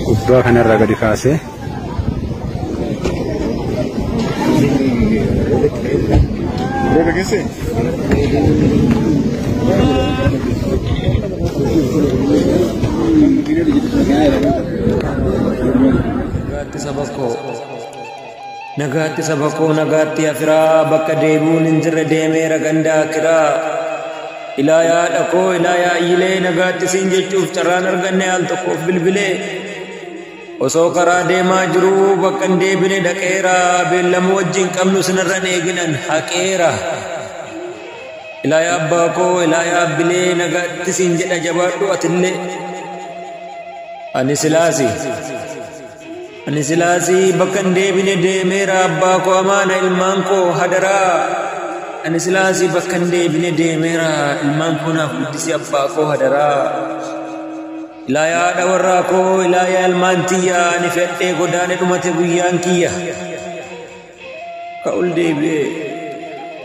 Gubbaa kanarraa gadi kaasee Nagaatti saba koo nagaatti afiraa bakka deebi'uun hin jirre deemeera ganda akiraa. Ilaa yaadha koo ilaa yaayyilee nagaatti siin jechuuf carraan arganne al tokkoof bilbilee. Osoo karaa deemaa jiruu bakka hin deebine dhaqeera beellama wajjin qabnu sinirra eeginan haqeera. Ilaa yaa abbaa koo ilaa yaa abbilee nagaatti siin jedha jabaadhu atillee. Ani silaasi bakka hin deebine deemeera abbaa koo amaana ilmaan koo hadaraa. Ani silaasi bakka hin deebine deemeera ilmaan koo naaf guddisi abbaa koo hadaraa. Ilaa yaadha warraa koo ilaa yaa ilmaan tiyya ani fedhee godaane dhumate guyyaan kiyya.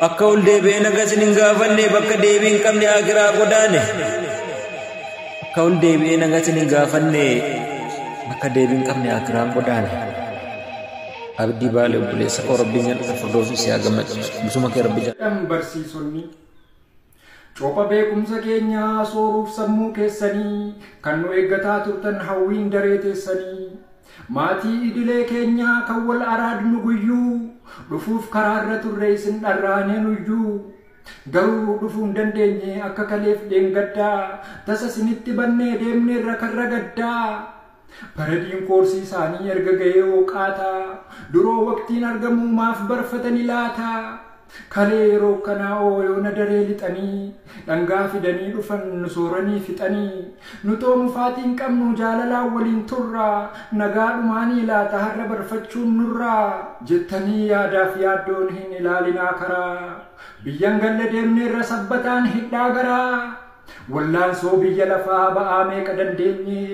Akka ol deebi'ee nagas hin gaafanne bakka deebii hin qabne akiraa godaane. Akka ol deebi'ee nagas hin gaafanne bakka deebii hin qabne akiraan godaane. Abdii Baalee obboleessa koo Rabbiin jannata firdawsii si haa gammachiisu. Bisuma kee Rabbi jaalladha. Barsiisonni Copha beekumsa keenyaa sooruuf sammuu keessanii kan nu eeggataa turtan hawwiin daree teessanii maatii idilee keenyaa kan wal araadnu guyyuu dhufuuf karaarra turre isin dharraanee nuyyuu garuu dhufuu hin dandeenye akka kaleef dheengaddaa tasa isinitti bannee deemneerra karra gaddaa. Baradiin koorsii isaanii erga ga'ee hooqaataa duroo waqtiin argamuu maaf barfatanii laataa. Kalee yeroo kanaa ooyoona daree lixanii dhangaa fidanii dhufan nu sooranii fixanii nu toomufaatiin qabnu jaalalaan waliin turraa nagaa dhumaanii laata har'a barfachuun nurraa jettanii yaadaaf yaaddoon hin ilaalinaa karaa biyyan galle deemneerra sabbataan hidhaa garaa. Wallaansoo biyya lafaa ba'aa meeqa dandeenye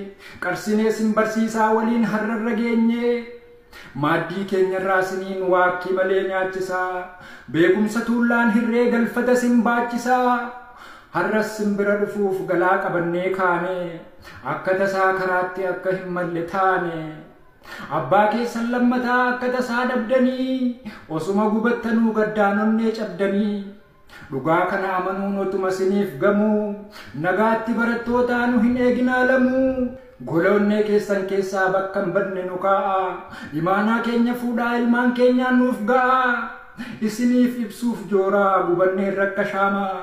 qarsinee sin barsiisaa waliin har'arra geenye. Maaddii keenyarraa siniin waakkii malee nyaachisaa beekumsa tuullaan hirree galfata sin baachisaa har'as sin bira dhufuuf galaa qabannee kaane akka tasaa karaatti akka hin malle taane abbaa keessan lammataa akka tasaa dhabdanii osuma gubattanuu gaddaanonnee cabdanii dhugaa kana amanuun otuma siniif gamuu nagaatti barattootaa nu hin eeginaa lamuu. Goloonnee keessan keessaa bakka hin badne nu kaa'a. Imaanaa keenya fuudhaa ilmaan keenyaan nuuf ga'a. Isiniif ibsuuf jooraa gubannee rakka shaamaa.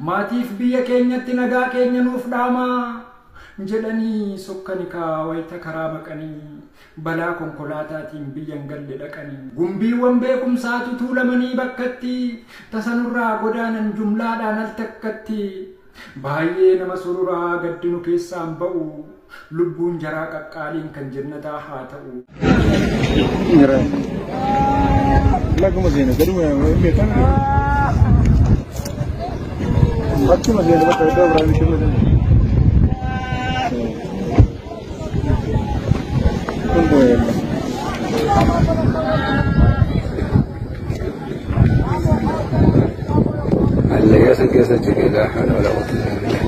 Maatiif biyya keenyatti nagaa keenya nuuf dhaamaa. Jedhanii sokkani kaa wayita karaa maqanii balaa konkolaataatiin biyya hin galle dhaqanii. Gumbiiwwan beekumsaatu tuulamanii bakkatti tasanurraa godaanan jumlaadhaan al takkatti. Baay'ee nama sururaa gaddi nu keessaan ba'u. Lubbuun jaraa qaqqaaliin kan jannataa haa ta'u. Hallayyaa san keessa jigee laa hawla walaa quwwata illaa billah.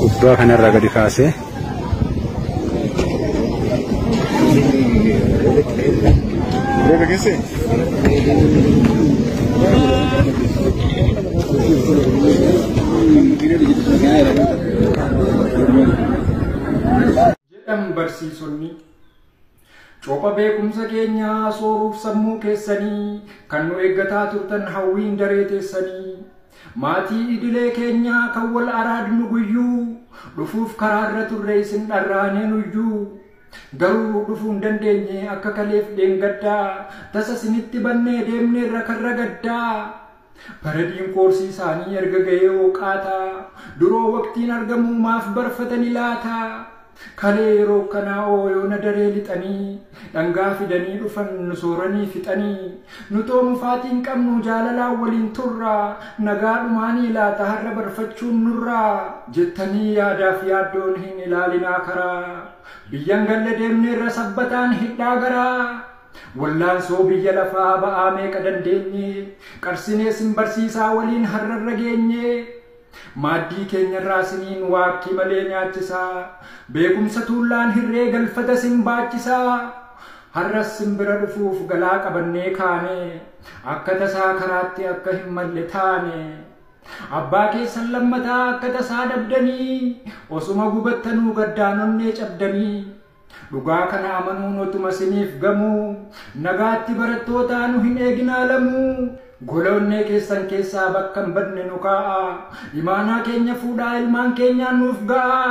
Gubbaa kanarraa gadi kaasee Jedhan barsiisonni Copha beekumsa keenyaa sooruuf sammuu keessanii kan nu eeggataa turtan hawwiin daree teessanii maatii idilee keenyaa kan wal araadnu guyyuu dhufuuf karaarra turre isin dharraanee nuyyuu garuu dhufuu hin dandeenye akka kaleef dheengaddaa tasa isinitti bannee deemneerra karra gaddaa. Baradiin koorsii isaanii erga ga'ee hooqaataa duroo waqtiin argamuu maaf barfatanii laataa. Kalee yeroo kanaa ooyoona daree lixanii dhangaa fidanii dhufan nu sooranii fixanii nu mufaatiin qabnu jaalalaan waliin turraa nagaa dhumaanii laata har'a barfachuun nurraa jettanii yaadaaf yaaddoon hin ilaalinaa karaa biyyan galle deemneerra sabbataan hidhaa garaa wallaansoo biyya lafaa ba'aa meeqa dandeenye qarsinee sin barsiisaa waliin har'arra geenye. Maaddii keenyarraa siniin waakkii malee nyaachisaa beekumsa tuullaan hirree galfata sin baachisaa har'as sin bira dhufuuf galaa qabannee kaane akka tasaa karaatti akka hin malle taane abbaa keessan lammataa akka tasaa dhabdanii osuma gubattanuu gaddaanonnee cabdanii dhugaa kana amanuun otuma siniif gamuu nagaatti barattootaa nu hin eeginaa lamuu. Goloonnee keessan keessaa bakka hin badne nu kaa'a. Imaanaa keenya fuudhaa ilmaan keenyaan nuuf ga'a.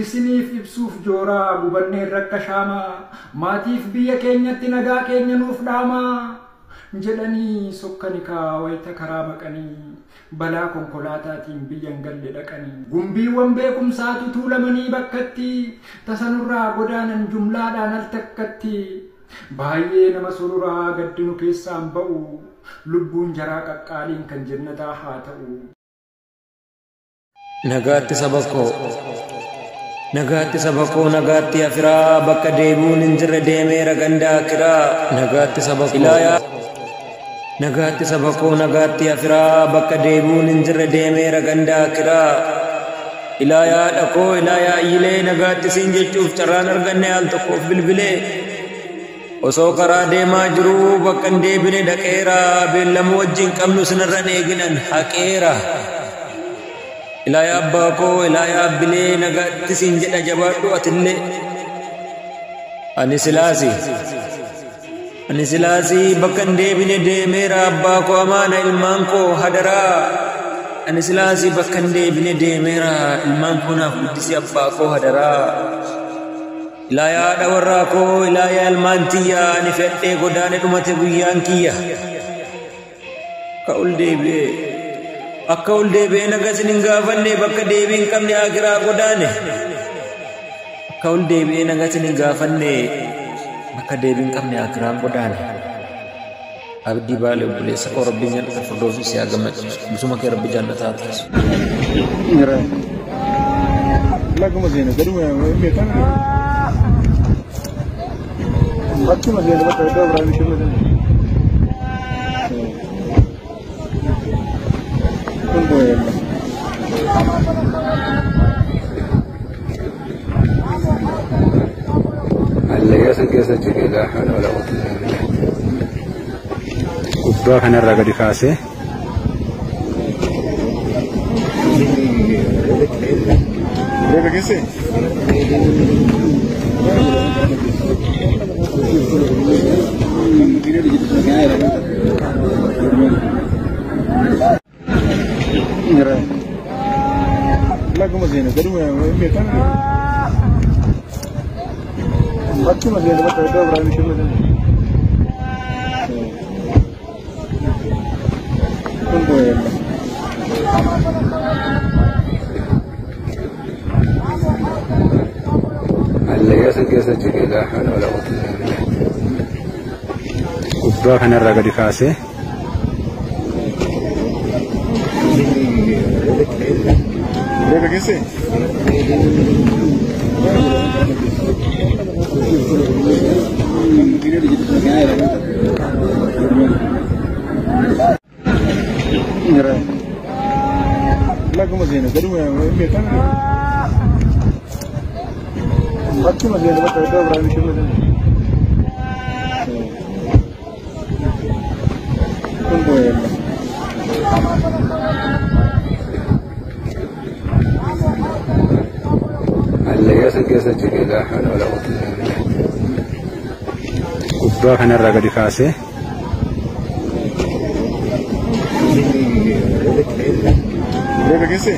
Isiniif ibsuuf jooraa gubanneen rakka shaamaa. Maatiif biyya keenyatti nagaa keenya nuuf dhaamaa. Jedhanii sokkani kaa wayita karaa maqanii balaa konkolaataatiin biyya hin galle dhaqanii. Gumbiiwwan beekumsaatu tuulamanii bakkatti tasanurraa godaanan jumlaadhaan al takkatti. Baay'ee nama sururaa gaddi nu keessaan ba'u. Lubbuun jaraa qaqqaaliin kan jannataa haa ta'u. Nagaatti saba koo nagaatti saba koo nagaatti afiraa bakka deebi'uun hin jirre deemeera ganda akiraa nagaatti saba koo ilaayaa nagaatti saba koo nagaatti afiraa bakka deebi'uun hin jirre deemeera ganda akiraa ilaayaa dhakoo ilaayaa ayyilee nagaatti siin jechuuf carraan arganne al tokkoof bilbilee. Osoo karaa deemaa jiruu bakka hin deebine dhaqeera beellama wajjin qabnu sinirra eeginan haqeera. Ilaayaa abbaa koo ilaayaa abbilee nagaatti siin jedha jabaadhu atillee. Ani silaasii bakka hin deebine deemeera abbaa koo amaana ilmaan koo hadaraa. Ani silaasii bakka hin deebine deemeera ilmaan koo naaf guddisi abbaa koo hadaraa. Ilaayaa haadha warraa koo ilaayaa ilmaan tiyya ani fedhee godaane dhumate guyyaan kiyya. Akka ol deebi'ee naga isin hin gaafanne bakka deebii hin qabne akiraa godaane. Akka ol deebi'ee naga isin hin gaafanne bakka deebii hin qabne akiraan godaane. Abdii Baalee obboleessa koo Rabbiin jannata firdoosi si haa gammachiisu. Bisuma kee Rabbi jannata haa taasisu. Laguma seena gaduma beekan. Bakkuma seena bakka iddoo biraa miti malee. Kun boo'eella. Allayyaa san keessa jigee laa hawla walaa quwwata illaa billah. Gubbaa kanarraa gadi kaasee Rooba geesse? Laguma seena gaduma beekan. Bakkuma seena bakka iddoo biraa miti malee. Kun boo'eella. Allayyaa san keessa jigee laa hawla walaa quwwata illaa billah. Gubbaa kanarraa gadi kaasee Rooba geesse? Laguma seena gaduma beekan. Bakkuma seena bakka iddoo biraa miti malee. Kun boo'eella. Allayyaa san keessa jigee laa hawla walaa quwwata illaa billah. Gubbaa kanarraa gadi kaasee Rooba geesse?